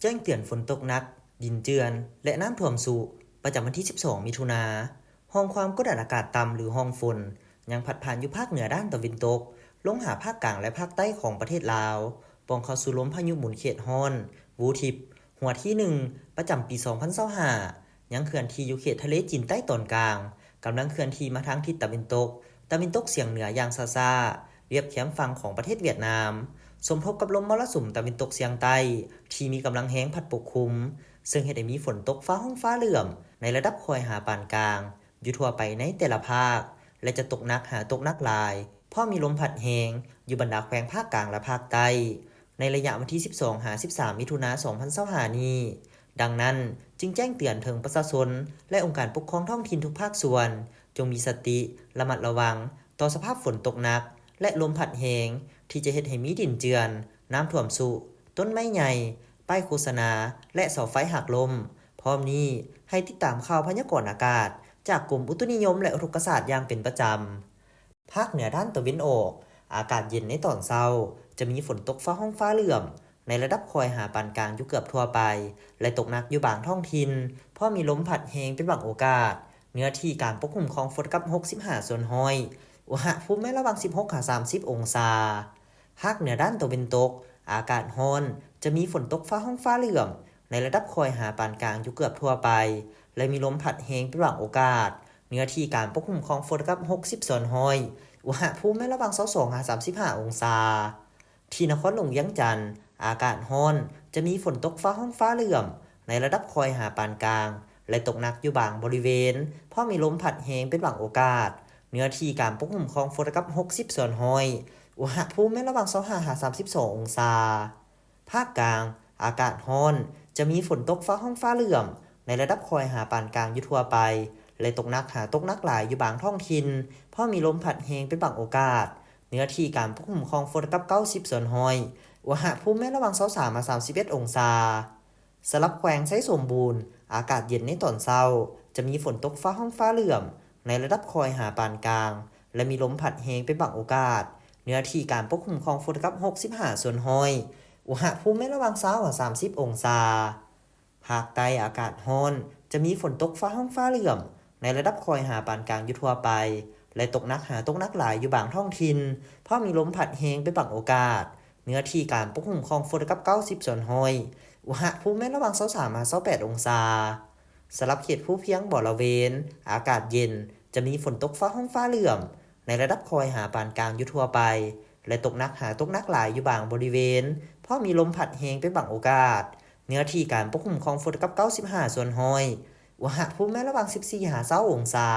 ຈ້ງເຕືອນຝົນຕົກໜັກ, ດິນເຈື່ອນ ແລະ ນ້ຳຖ້ວມຊຸ ປະຈຳວັນທີສິບສອງ ມິຖຸນາ. ຮ່ອງຄວາມກົດດັນອາກາດຕ່ຳ ຫຼື ຮ່ອງຝົນ ຍັງພັດຜ່ານຢູ່ພາກເໜືອດ້ານຕາເວັນຕົກ, ລົງຫາພາກກາງ ແລະ ພາກໃຕ້ຂອງປະເທດລາວ, ປ່ອງເຂົ້າສູ່ລົມພາຍຸໝູນເຂດຮ້ອນ ວູທິບ ຫົວທີໜຶ່ງ ປະຈຳປີສອງພັນຊາວຫ້າ ຍັງເຄື່ອນທີ່ຢູ່ເຂດທະເລຈີນໃຕ້ຕອນກາງ, ກຳລັງເຄື່ອນທີ່ມາທາງທິດຕາເວັນຕົກ, ຕາເວັນຕົກສຽງເໜືອຢ່າງຊ້າໆ, ລຽບແຄມຝັ່ງຂອງປະເທດຫວຽດນາມ, ສົມທົບກັບລົມມໍລະສຸມຕາເວັນຕົກສຽງໃຕ້ ທີ່ມີກຳລັງແຮງພັດປົກຄຸມ, ເຊິ່ງເຮັດໃຫ້ມີຝົນຕົກຟ້າຮ້ອງຟ້າເຫຼື້ອມ ໃນລະດັບຄ່ອຍຫາປານກາງ ຢູ່ທົ່ວໄປໃນແຕ່ລະພາກ ແລະ ຈະຕົກໜັກຫາຕົກໜັກຫຼາຍ, ພ້ອມມີລົມພັດແຮງ ຢູ່ບັນດາແຂວງພາກກາງ ແລະ ພາກໃຕ້ ໃນໄລຍະວັນທີສິບສອງ ຫາ ສິບສາມ ມິຖຸນາ ສອງພັນຊາວຫ້ານີ້. ດັ່ງນັ້ນ, ຈຶ່ງແຈ້ງເຕືອນເຖິງປະຊາຊົນ ແລະ ອົງການປົກຄອງທ້ອງຖິ່ນທຸກພາກສ່ວນ ຈົ່ງມີສະຕິ, ລະມັດລະວັງຕໍ່ສະພາບຝົນຕົກໜັກ ແລະ ລົມພັດແຮງ ທີ່ຈະເຮັດໃຫ້ມີດິນເຈື່ອນ, ນ້ຳຖ້ວມຊຸ, ຕົ້ນໄມ້ໃຫຍ່, ປ້າຍໂຄສະນາ ແລະ ເສົາໄຟຫັກລົ້ມ. ພ້ອມນີ້, ໃຫ້ຕິດຕາມຂ່າວພະຍາກອນອາກາດ ຈາກກົມອຸຕຸນິຍົມ ແລະ ອຸທົກກະສາດຢ່າງເປັນປະຈຳ. ພາກເໜືອດ້ານຕາເວັນອອກ, ອາກາດເຢັນໃນຕອນເຊົ້າ, ຈະມີຝົນຕົກຟ້າຮ້ອງຟ້າເຫຼື້ອມ ໃນລະດັບຄ່ອຍຫາປານກາງຢູ່ເກືອບທົ່ວໄປ ແລະ ຕົກໜັກຢູ່ບາງທ້ອງຖິ່ນ, ພ້ອມມີລົມພັດແຮງເປັນບາງໂອກາດ, ເນື້ອທີ່ການປົກຄຸມຂອງຝົນກັບຫົກສິບຫ້າສ່ວນຮ້ອຍ, ອຸນຫະພູມແມ່ນລະຫວ່າງສິບຫົກຫາສາມສິບອົງສາ. ພາກເໜືອດ້ານຕາເວັນຕົກ, ອາກາດຮ້ອນ, ຈະມີຝົນຕົກຟ້າຮ້ອງຟ້າເຫຼື້ອມ ໃນລະດັບຄ່ອຍຫາປານກາງຢູ່ເກືອບທົ່ວໄປ ແລະ ມີລົມພັດແຮງເປັນບາງໂອກາດ, ເນື້ອທີ່ການປົກຄຸມຂອງຝົນກັບຫົກສິບສ່ວນຮ້ອຍ, ອຸນຫະພູມແມ່ນລະຫວ່າງຊາວສອງຫາສາມສິບຫ້າອົງສາ. ທີ່ນະຄອນຫຼວງວຽງຈັນ, ອາກາດຮ້ອນ, ຈະມີຝົນຕົກຟ້າຮ້ອງຟ້າເຫຼື້ອມ ໃນລະດັບຄ່ອຍຫາປານກາງ ແລະ ຕົກໜັກຢູ່ບາງບໍລິເວນ, ພ້ອມມີລົມພັດແຮງເປັນບາງໂອກາດ, ເນື້ອທີ່ການປົກຄຸມຂອງຝົນກັບຫົກສິບສ່ວນຮ້ອຍ, ອຸນຫະພູມແມ່ນລະຫວ່າງຊາວຫ້າຫາສາມສິບສອງອົງສາ. ພາກກາງ, ອາກາດຮ້ອນ, ຈະມີຝົນຕົກຟ້າຮ້ອງຟ້າເຫຼື້ອມ ໃນລະດັບຄ່ອຍຫາປານກາງຢູ່ທົ່ວໄປ ແລະ ຕົກໜັກຫາຕົກໜັກຫຼາຍຢູ່ບາງທ້ອງຖິ່ນ, ພ້ອມມີລົມພັດແຮງເປັນບາງໂອກາດ, ເນື້ອທີ່ການປົກຄຸມຂອງຝົນກັບເກົ້າສິບສ່ວນຮ້ອຍ, ອຸນຫະພູມແມ່ນລະຫວ່າງຊາວສາມຫາສາມສິບເອັດອົງສາ. ສຳລັບແຂວງໄຊສົມບູນ, ອາກາດເຢັນໃນຕອນເຊົ້າ, ຈະມີຝົນຕົກຟ້າຮ້ອງຟ້າເຫຼື້ອມ ໃນລະດັບຄ່ອຍຫາປານກາງ ແລະ ມີລົມພັດແຮງເປັນບາງໂອກາດ, ເນື້ອທີ່ການປົກຄຸມຂອງຝົນກັບຫົກສິບຫ້າສ່ວນຮ້ອຍ, ອຸນຫະພູມແມ່ນລະຫວ່າງຊາວຫາສາມສິບອົງສາ. ພາກໃຕ້ອາກາດຮ້ອນ, ຈະມີຝົນຕົກຟ້າຮ້ອງຟ້າເຫຼື້ອມ ໃນລະດັບຄ່ອຍຫາປານກາງຢູ່ທົ່ວໄປ ແລະ ຕົກໜັກຫາຕົກໜັກຫຼາຍຢູ່ບາງທ້ອງຖິ່ນ, ພ້ອມມີລົມພັດແຮງເປັນບາງໂອກາດ, ເນື້ອທີ່ການປົກຄຸມຂອງຝົນກັບເກົ້າສິບສ່ວນຮ້ອຍ, ອຸນຫະພູມແມ່ນລະຫວ່າງຊາວສາມຫາຊາວແປດອົງສາ. ສຳລັບເຂດພູພຽງບໍລະເວນ, ອາກາດເຢັນ, ຈະມີຝົນຕົກຟ້າຮ້ອງຟ້າເຫຼື້ອມ ໃນລະດັບຄ່ອຍຫາປານກາງຢູ່ທົ່ວໄປ ແລະ ຕົກໜັກຫາຕົກໜັກຫຼາຍຢູ່ບາງບໍລິເວນ, ພ້ອມມີລົມພັດແຮງເປັນບາງໂອກາດ, ເນື້ອທີ່ການປົກຄຸມຂອງຝົນກັບເກົ້າສິບຫ້າສ່ວນຮ້ອຍ, ອຸນຫະພູມແມ່ນລະຫວ່າງສິບສີ່ຫາຊາວອົງສາ.